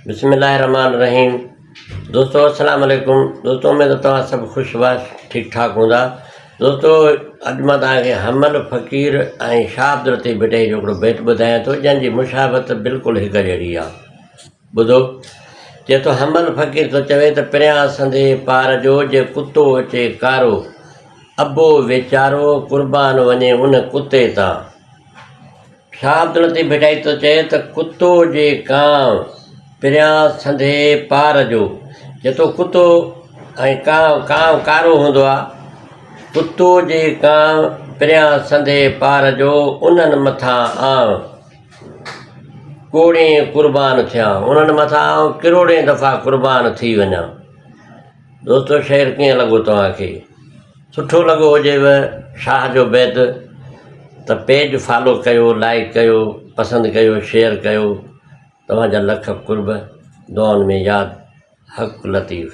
بسم الله الرحمن الرحيم دوستو السلام عليڪم دوستو اميد ته توهان سڀ خوش باش ٺيڪ ٺاڪ هوندا دوستو اڄ مان توهان کي حمل فقير ۽ شاهه عبداللطيف ڀٽائي جو هڪڙو بيت ٻڌايان ٿو جنهن جي مشابهت بلڪل هڪ جهڙي آهي ٻڌو چئي ٿو حمل فقير ٿو چوي ته پريان سندي پار جو جي ڪتو اچي ڪارو ابو ويچارو قربان وڃي ان ڪتي تان شاهه عبداللطيف ڀٽائي ٿو چئي ته ڪتو جي ڪانء پريان سندي پار جو جتو ڪتو ۽ ڪانء ڪانء ڪارو هوندو آ ڪتو جي ڪانء پريان سندي پار جو انهن مٿان آنء ڪوڙين قربان ٿيان انهن مٿان آئون ڪروڙين دفعا قربان ٿي وڃان. دوستو شعر ڪيئن لڳو توهان کي سٺو لڳو هجيو شاهه جو بيت ته پيج فالو ڪيو لائيڪ ڪيو پسند ڪيو شيئر ڪيو توهان جا لک قرب دعائن ۾ ياد حق لطيف.